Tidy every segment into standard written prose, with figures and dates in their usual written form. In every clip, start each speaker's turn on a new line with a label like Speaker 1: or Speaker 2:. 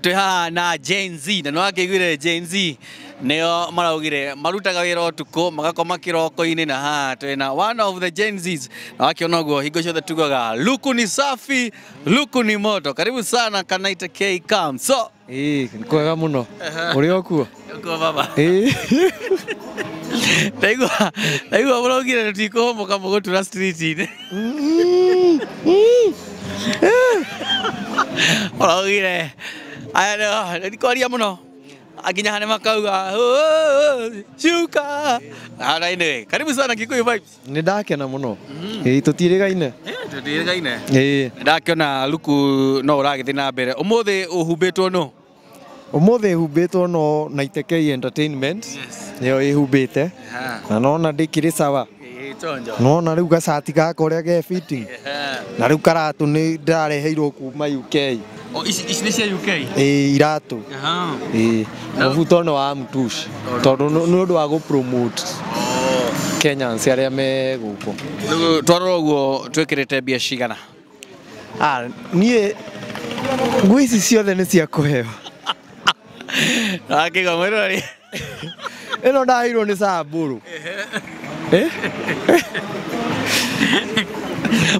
Speaker 1: Twĩ haha na Gen Z na nĩwakĩiguire Gen Z nĩo maraugire marutaga wĩra ũtukũ magakoma kĩroko-inĩ, na haha twĩna one of the Gen Zs na wakiona ũguo hingo ciothe tugaga luku ni safi, luku ni moto. Karibu sana Kanaita K Cam. So
Speaker 2: Ĩĩ, nĩ kwega mũno. Ũrĩ o kuo?
Speaker 1: Kuo baba.
Speaker 2: Ĩĩ.
Speaker 1: Ndaigua mũraugire tũtikũhũmũka mũgũtura street-inĩ. Mũraugire aya nĩ ndikwaria mũno nginya hane makauga shuka. Anyway, karibu sana Kikuyu Vibes.
Speaker 2: Nĩ ndakena mũno. Ĩĩ, tũtirĩgaine.
Speaker 1: Tũtirĩgaine.
Speaker 2: Ĩĩ.
Speaker 1: Ndakĩona luku no ũragĩthiĩ na mbere. Ũmũthĩ ũhumbĩtwo nũ?
Speaker 2: Ũmũthĩ humbĩtwo no Naite K Entertainment. Nĩyo ĩhumbĩte. Na nona ndĩkĩrĩ sawa. Nona rĩu gacati gaka ũrĩa ge fitting. Na rĩu karatũ nĩ ndĩrareheirwo kuma UK.
Speaker 1: Oh, ici nĩ cia UK?
Speaker 2: Ĩĩ, iratũ. Ĩĩ. Mũbuto nĩ wa Mtush. Tondũ nĩ ũndũ wa gũ promote Kenyans arĩa me gũkũ.
Speaker 1: Rĩu twarora ũguo twĩkĩrĩte mbia cigana?
Speaker 2: Niĩ nguo ici ciothe nĩ cia kũheo.
Speaker 1: Akĩigua mwĩrori.
Speaker 2: Ĩno ndaheirwo nĩ Samburu.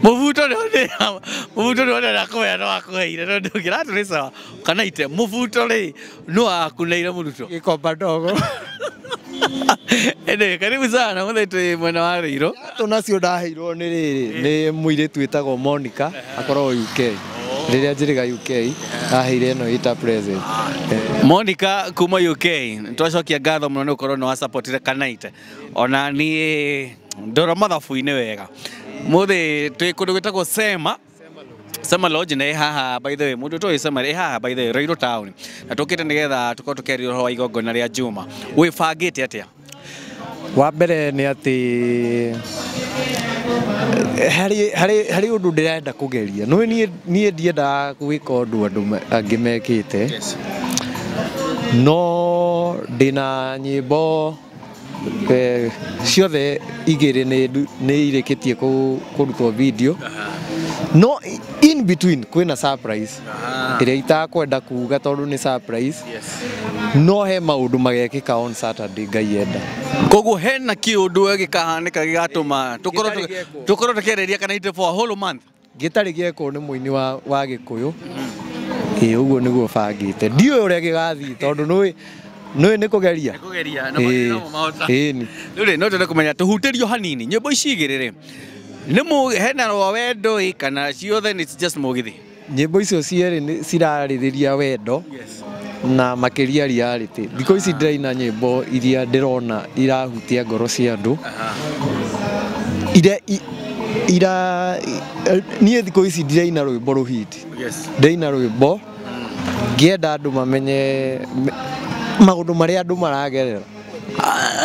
Speaker 1: Mũbuto nĩ ũrenda kũhea no akũheire tondũ kĩratũ nĩ sawa. Kanaite mũbuto rĩ no akuneire mũrutwo.
Speaker 2: Gĩkomba ndogo.
Speaker 1: Anyway, karibu sana mũthĩ twĩ mwena wa Rĩirũ.
Speaker 2: Iratũ nacio ndaheirwo nĩ rĩrĩ nĩ mũirĩtu wĩtagwo Monica akoragwo UK. Rĩrĩa njĩrĩga UK aheire ĩno ĩta present.
Speaker 1: Monica kuma UK twacokia ngatho mũno nĩ gũkorwo nĩ wasupportire Kanaite. Ona niĩ ndora mathabu-inĩ wega. Mũthĩ twĩ kũndũ gwĩtagwo Sema. Sema Lodge nĩ haha by the way, mũndũ ũtoĩ Sema ĩ haha by the way, Ruiru town. Na tũkĩte nĩgetha tũkorwo tũkĩaria ũhoro wa igongona rĩa Juma. Wĩbangĩte atĩa?
Speaker 2: Wa mbere nĩ atĩ harĩ ũndũ ndĩrenda kũgeria. Nĩ niĩ ndiendaga gwĩka ũndũ andũ angĩ mekĩte. No ndĩna nyĩmbo ciothe igĩrĩ nĩ irĩkĩtie kũrutwo video. No in between kwĩna surprise ĩrĩa itakwenda kuga tondũ nĩ surprise. No he maũndũ magekĩka on Saturday Ngai enda.
Speaker 1: Koguo hena kĩũndũ gĩkahanĩka gĩgatũma tũkorwo tũkĩarĩria Kanaite for a whole month.
Speaker 2: Gĩtarĩ gĩekwo nĩ mũini wa Gĩkũyũ. Ĩĩ, ũguo nĩguo bangĩte. Ndiũĩ ũrĩa gĩgathiĩ tondũ nĩũĩ nĩ kũgeria.
Speaker 1: Nĩ kũgeria, na no mahota.
Speaker 2: Ĩĩ.
Speaker 1: Rĩu rĩ, no twende kũmenya tũhutĩrio hanini nyĩmbo ici igĩrĩ rĩ nĩ hena rwa wendo ĩ kana ciothe nĩ just mũgithi?
Speaker 2: Nyĩmbo icio cierĩ nĩ cirarĩrĩria wendo na makĩria reality. Thikũ ici ndĩraina nyĩmbo iria ndĩrona irahutia ngoro cia andũ. Ira niĩ thikũ ici ndĩraina rwĩmbo rũhiti. Ndĩraina rwĩmbo ngĩenda andũ mamenye maũndũ marĩa andũ maragerera.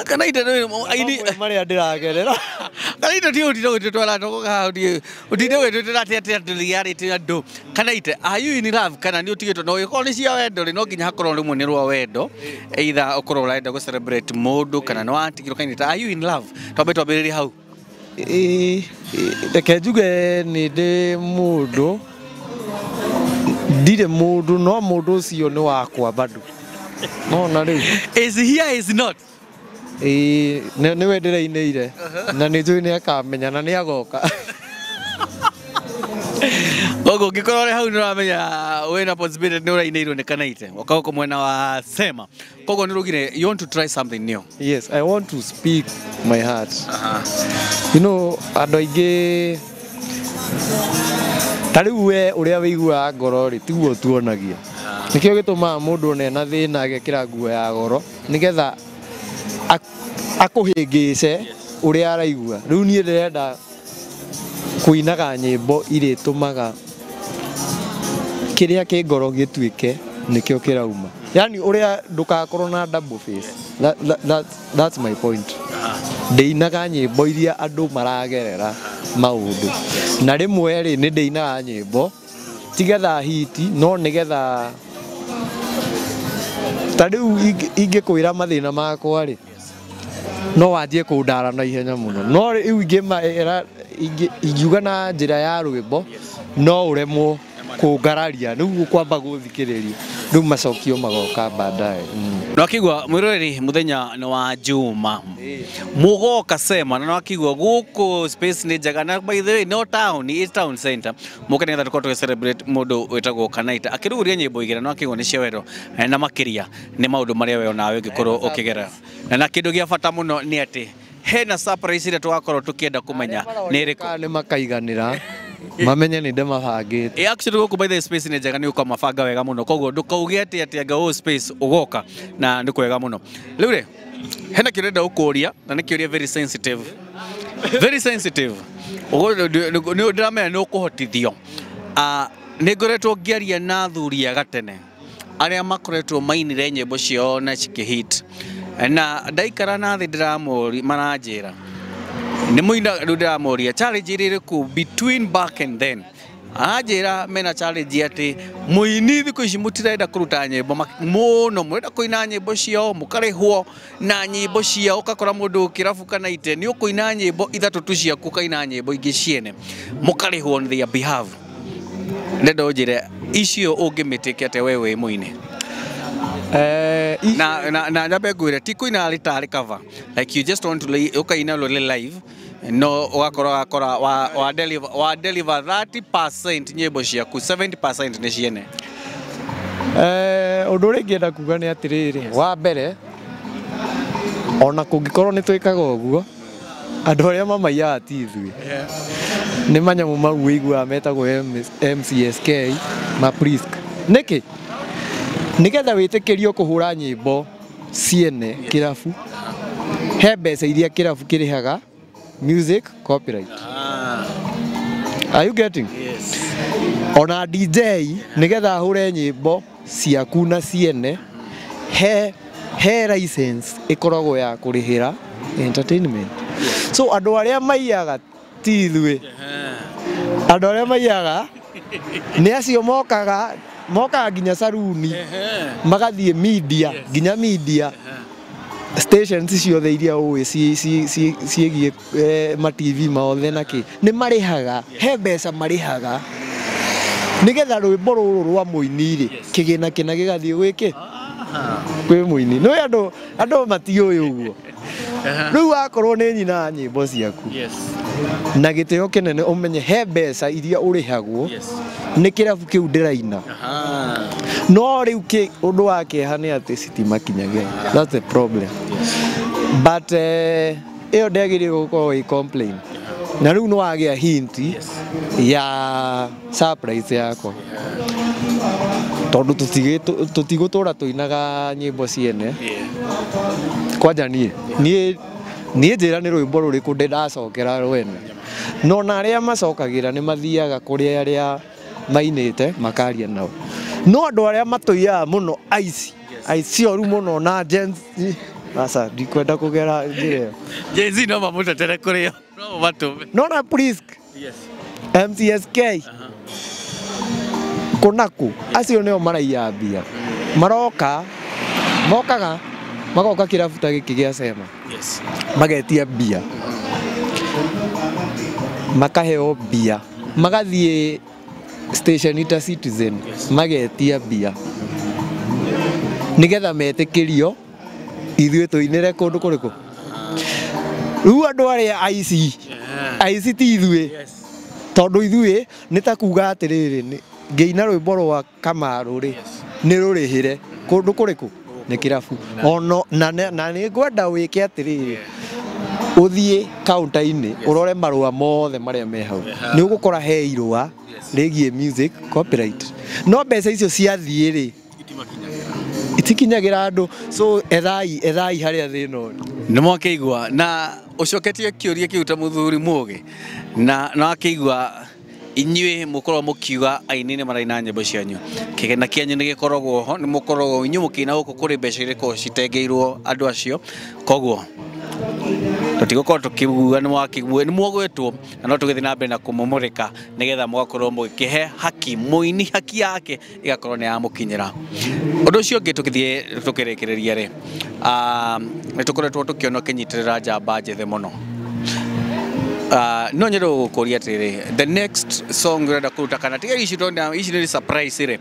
Speaker 1: Kanaite nĩ
Speaker 2: marĩa ndĩragerera.
Speaker 1: Kanaite ti ũtinde ũgĩtwara tũgoka haha ũtinde ũgĩtwĩra atĩ andũ reality andũ. Kanaite, are you in love kana nĩ ũtigĩtwo? No ĩkorwo nĩ cia wendo rĩ, no nginya hakorwo rĩmwe nĩ rwa wendo. Either ũkorwo ũrenda gũ celebrate mũndũ kana nĩ watigirwo. Kanaite, are you in love? Twambe twambĩrĩrie hau.
Speaker 2: Reke njuge nĩ ndĩ mũndũ, ndirĩ mũndũ, no mũndũ ũcio nĩ wakwa bado. No na rĩu.
Speaker 1: Is here is not.
Speaker 2: Ĩĩ, nĩwe ndĩrainĩire na nĩ njũĩ nĩ akamenya na nĩ agoka.
Speaker 1: Koguo ũngĩkorwo ũrĩ hau nĩ ũramenya wĩna possibility nĩ ũrainĩirwo nĩ Kanaite. Ũka gũkũ mwena wa Sema. Koguo nĩ ũraugire you want to try something new.
Speaker 2: Yes, I want to speak my heart. You know, andũ aingĩ ta rĩu we ũrĩa wĩiguaga ngoro rĩ tiguo tuonagia. Nĩkĩo gĩtũmaga mũndũ one ena thĩna agekĩra nguo ya goro nĩgetha akũhĩngĩce ũrĩa araigua. Rĩu niĩ ndĩrenda kũinaga nyĩmbo irĩtũmaga kĩrĩa kĩ ngoro gĩtuĩke nĩkĩo kĩrauma. Yaani ũrĩa ndũgakorwo na double face. That's my point. Ndĩinaga nyĩmbo iria andũ maragerera maũndũ. Na rĩmwe rĩ nĩ ndĩinaga nyĩmbo tigetha hiti no nĩgetha ta rĩu ingĩkwĩra mathĩna makwa rĩ no wanjie kũndara na ihenya mũno. No rĩu ingĩmaĩra ingiuga na njĩra ya rwĩmbo no ũremwo Kũngararia rĩu ũkwamba gũthikĩrĩria rĩu macokio magoka baadaye.
Speaker 1: Nwakigua mwiroreri muthenya nĩ wa Juma mugoka Sema na nwakigua gũkũ space nĩ njega na by the way no town is town center mũke nĩgetha tũkorwo tũgĩ celebrate mũndũ wĩtagwo Kanaita akĩrugũria nyĩmbo igĩrĩ nwakigua nĩ cia wendo na makĩria nĩ maũndũ marĩa we onawe ũngĩkorwo ũkĩgerera na kĩndũ gĩa bata mũno nĩ atĩ hena surprise ĩrĩa tũgakorwo tũkĩenda kũmenya nĩ ĩrĩkũ.
Speaker 2: Nĩ makaiganĩra mamenye nĩ ndĩmabangĩte.
Speaker 1: Actually gũkũ by the space nĩ njega nĩ ũkamabanga wega mũno koguo ndũkauge atĩ atĩ anga ũũ space ũgoka na nĩ kwega mũno. Rĩu rĩ hena kĩũria ndĩrenda gũkũria na nĩ kĩũria very sensitive, very sensitive. Nĩ ndĩramenya nĩ ũkũhotithio. Nĩ ngoretwo ngĩaria na athuri a gatene arĩa makoretwo mainire nyĩmbo ciao na cikĩhit na ndaikara na thĩ ndĩramũria maranjĩra nĩ mũina rĩu ndĩramũria challenge ĩrĩa ĩrĩkũ between back and then anjĩra mena challenge atĩ mũini thikũ ici mũtirenda kũruta nyĩmbo mũno mũrenda kũina nyĩmbo ciao mũkarĩhwo na nyĩmbo ciao ũgakora mũndũ kĩrabu kana ite nĩ ũkũina nyĩmbo ithatũ tu ciaku ũkaina nyĩmbo ingĩ ciene mũkarĩhwo on their behalf. Ndenda ũnjĩre icio ũngĩmĩtĩkia atĩa we wĩ mũini? Na nyambe ngwĩre ti kũina rĩtarĩ cover, like you just want to ũkaina rũrĩ live no ũgakorwo wakora wa deliver 30% nyĩmbo ciaku 70% nĩ ciene.
Speaker 2: Ũndũ ũrĩa ingĩenda kuga nĩ atĩrĩrĩ, wa mbere ona kũngĩkorwo nĩ twĩkaga ũguo andũ arĩa mamaiyaga ti ithuĩ nĩ manyamũ mau wĩiguaga metagwo MCSK ma Prisk. Nĩkĩ? Nĩgetha wĩtĩkĩrio kũhũra nyĩmbo ciene kĩrabu he mbeca iria kĩrabu kĩrĩhaga music copyright. Are you getting?
Speaker 1: Yes.
Speaker 2: Ona DJ nĩgetha ahũre nyĩmbo ciaku na ciene he license ĩkoragwo ya kũrĩhĩra entertainment. So andũ arĩa maiyaga ti ithuĩ, andũ arĩa maiyaga nĩ acio mokaga nginya saruni magathiĩ media nginya media stations ciothe iria ũĩ ciĩgiĩ ma TV maothe na kĩ nĩ marĩhaga he mbeca marĩhaga nĩgetha rwĩmbo rũrũ rwa mũini rĩ kĩgĩna kĩna gĩgathiĩ gwĩkĩ kwĩ mũini. Nĩ andũ matiũĩ ũguo. Rĩu wakorwo nĩ nyina nyĩmbo ciaku na gĩtĩo kĩnene ũmenye he mbeca iria ũrĩhagwo nĩ kĩrabu kĩu ndĩraina. No rĩu ũndũ wa kĩeha nĩ atĩ citimakinyagia. That's the problem. But ĩyo ndĩagĩrĩirwo gũkorwo ĩ complain. Na rĩu nĩ wagĩa hint ya surprise yakwa tondũ tũtigũtũra tũinaga nyĩmbo ciene. Kwanja niĩ njĩra nĩ rwĩmbo rũrĩkũ ndĩndacokera rwene no na arĩa macokagĩra nĩ mathiaga kũrĩ arĩa mainĩte makaria nao no andũ arĩa matũiyaga mũno aici aici oru mũno na Gen Z aca ndikwenda kũgera njĩra ĩyo.
Speaker 1: Gen Z no mamũtetere kũrĩ o no matũme
Speaker 2: no na Prisk MCSK kũnaku acio nĩo maraiya mbia maroka mokaga magoka kĩrabu ta gĩkĩ gĩa Sema magetia mbia makaheo mbia magathiĩ station ta Citizen magetia mbia nĩgetha metĩkĩrio ithuĩ tũinĩre kũndũ kũrĩkũ. Rĩu andũ arĩa aici aici ti ithuĩ tondũ ithuĩ nĩ ta kuga atĩrĩrĩ ngĩina rwĩmbo rwa Kamaru rĩ nĩ rũrĩhĩre kũndũ kũrĩkũ nĩ kĩrabu ono na nĩ ngwenda wĩke atĩrĩrĩ ũthiĩ counter-inĩ ũrore marũa mothe marĩa me hau nĩ ũgũkora he irũa rĩgiĩ music copyright no mbeca icio ciathiĩ rĩ itikinyagĩra andũ. So ethai harĩa thĩna ũrĩ.
Speaker 1: Nĩ mwakĩigua na ũcoketie kĩũria kĩu ta mũthuri mũgĩ na wakĩigua inyuĩ mũkorwo mũkiuga aini nĩ maraina nyĩmbo cianyu kĩgĩna kĩanyu nĩ gĩkoragwo ho nĩ mũkoragwo inyuĩ mũkĩina gũkũ kũrĩ mbeca irĩkũ citengeirwo andũ acio koguo tũtigũkorwo tũkiuga nĩ mwagwetwo na no tũgĩthiĩ na mbere na kũmũmũrĩka nĩgetha mũgakorwo mũgĩkĩhe haki mũini haki yake ĩgakorwo nĩ yamũkinyĩra. Ũndũ ũcio ũngĩ tũgĩthiĩ tũkĩrĩkĩrĩria rĩ nĩ tũkoretwo tũkĩona ũkĩnyitĩrĩra njamba njĩthĩ mũno. No nyende gũkũria atĩrĩrĩ, the next song ũrenda kũruta kana tiga ici tondũ ici nĩ surprise rĩ,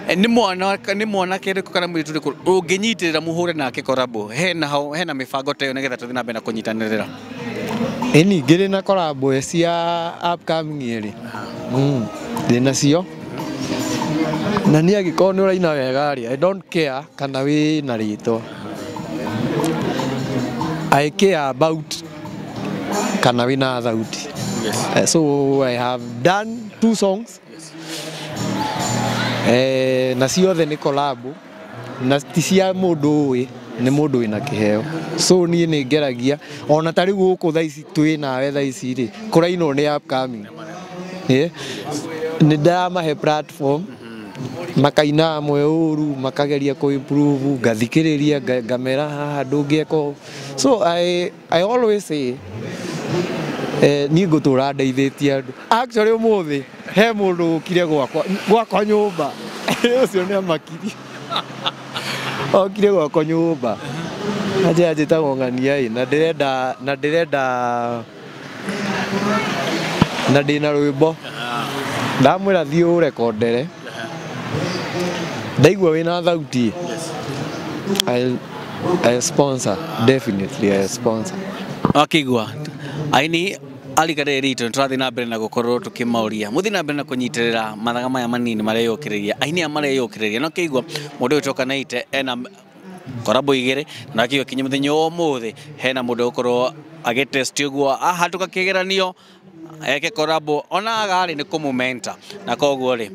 Speaker 1: nĩ mwanake ũrĩkũ kana mũirĩtu ũrĩkũ ũngĩnyitĩrĩra mũhũre nake korabo? Hena hau hena mĩbango ta ĩyo nĩgetha tũthiĩ na mbere na kũnyitanĩrĩra?
Speaker 2: Ĩni ngĩrĩ na collabo cia upcoming rĩ, ndĩ nacio na niĩ angĩkorwo nĩ ũraina wega rĩ, I don't care kana wĩ na rĩtwa, I care about kana wĩna thauti. So I have done two songs. Na ciothe nĩ collabo na ti cia mũndũ ũĩ, nĩ mũndũ wĩna kĩheo. So niĩ nĩ ngeragia ona ta rĩu gũkũ thaa ici twĩ nawe thaa ici rĩ, kũrainwo nĩ upcoming. Nĩ ndĩramahe platform makaina amwe ũru makageria kũ improve, ngathikĩrĩria ngamera haha ndũngĩeka ũũ. So I always say niĩ ngũtũra ndeithĩtie andũ. Actually ũmũthĩ he mũndũ ũkire gwakwa nyũmba, ũcio nĩ amakiri, okire gwakwa nyũmba anjĩra njĩtagwo ng'ania ĩ, na ndĩrenda na ndĩna rwĩmbo, ndamwĩra thiĩ ũrekondere, ndaigua wĩna thauti, I sponsor, definitely I sponsor.
Speaker 1: Wakĩigua aini arika rĩrĩ ritũ, nĩ tũrathiĩ na mbere na gũkorwo tũkĩmauria mũthiĩ na mbere na kũnyitĩrĩra mathaga maya manini mareyũkĩrĩria, aini aya mareyũkĩrĩria. No kĩigua mũndũ ũyũ Kanaite ena korabo igĩrĩ, na akĩigua kinya mũthenya wa ũmũthĩ hena mũndũ ũgũkorwo agĩtest ũguo ahatũka kĩgeranio eke korabo ona agarĩ nĩ kũmũmenta. Na koguo rĩ,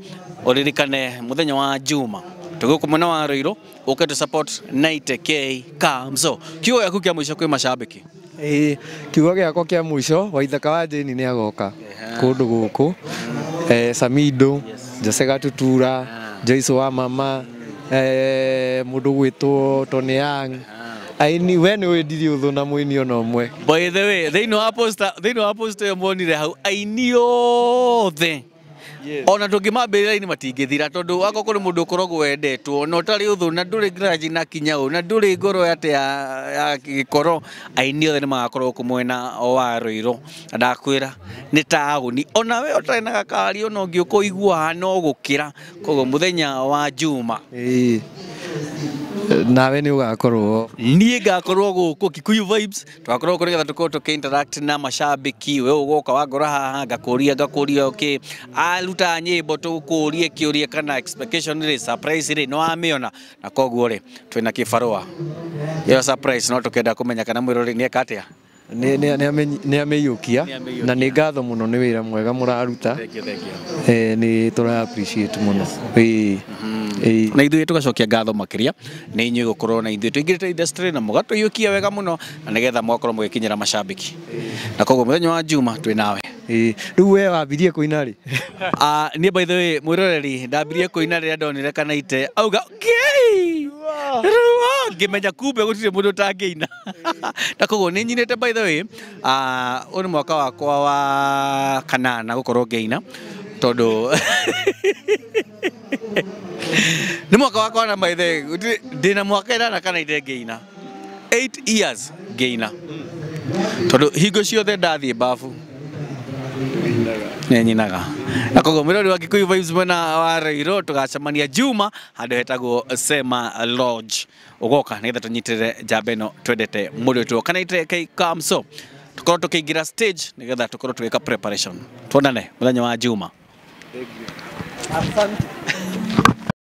Speaker 1: ũririkane mũthenya wa Juma tũgũkũ mwena wa Ruiru ũke to support Naite K Kamso. Kiugo gĩaku kĩa mũico kwĩ macambĩki?
Speaker 2: Ĩĩ, kiugo gĩakwa kĩa mũico, Waithaka wa Jane nĩ agoka kũndũ gũkũ, Samido, Jose Gatutura, Joyce wa mama, mũndũ gwĩtwo Tony Young, aini we nĩ ũĩ ndirĩ ũthũ na mũini ona ũmwe.
Speaker 1: By the way, thĩinĩ wa poster ĩyo muonire hau aini othe, ona tũngĩmambĩrĩra-inĩ matingĩthira, tondũ wakorwo kũrĩ mũndũ ũkoragwo wendetwo na ũtarĩ ũthũ na ndũrĩ grudge na kinya ũ na ndũrĩ ngoro atĩ ya gĩkoro, aini othe nĩ magakorwo gũkũ mwena wa Ruiru. Na ndakwĩra nĩ taũni ona we ũtarĩ na gakari ona ũngĩũka ũiguaga no gũkĩra. Koguo mũthenya wa Juma,
Speaker 2: Ĩĩ, nawe nĩ ũgakorwo.
Speaker 1: Niĩ ngakorwo gũkũ Kikuyu Vibes, tũgakorwo kũ nĩgetha tũkorwo tũkĩ interact na macambĩki. We ũgoka wangora haha, ngakũria okay, aruta nyĩmbo tũkũrie kĩũria kana expectation rĩ, surprise rĩ, nĩ wamĩona. Na koguo rĩ, twĩna kĩbarũa ĩyo surprise, no tũkenda kũmenya kana mwĩroreri nĩ eka atĩa.
Speaker 2: Nĩ amĩiyũkia.
Speaker 1: Nĩ amĩiyũkia.
Speaker 2: Na nĩ ngatho mũno nĩ wĩra mwega mũraruta.
Speaker 1: Thank you, thank you.
Speaker 2: Nĩ tũra appreciate mũno. Ĩĩ. Ĩĩ.
Speaker 1: Na ithuĩ tũgacokia ngatho makĩria nĩ inyuĩ gũkorwo na ithuĩ tũingĩrĩte industry na mũgatũiyũkia wega mũno na nĩgetha mũgakorwo mũgĩkinyĩra macambĩki. Na koguo mũthenya wa Juma twĩ nawe.
Speaker 2: Ĩĩ. Rĩu we wambirie kũina rĩ?
Speaker 1: Ah, niĩ by the way, mwĩroreri, ndambirie kũina rĩrĩa ndonire Kanaite auga ngei ruo, ngĩmenya kumbe gũtirĩ mũndũ ũtangĩina, na koguo nĩ nyinĩte. By the way, ũyũ nĩ mwaka wakwa wa kanana gũkorwo ngĩina, tondũ nĩ mwaka wakwa na by the way ndĩna mwaka 8 Kanaite ngĩina, 8 years ngĩina, tondũ hingo ciothe ndathiĩ bafu nĩ nyinaga. Na koguo mwĩrori wa Kikuyu Vibes mwena wa Ruiru, tũgacemania Juma handũ hetagwo Sema Lodge, ũgoka nĩgetha tũnyitĩrĩre njamba ĩno twendete mũndũ witũ Kanaite K Kamso, tũkorwo tũkĩingĩra stage nĩgetha tũkorwo tũgĩka preparation. Tuonane mũthenya wa Juma.
Speaker 2: Asante.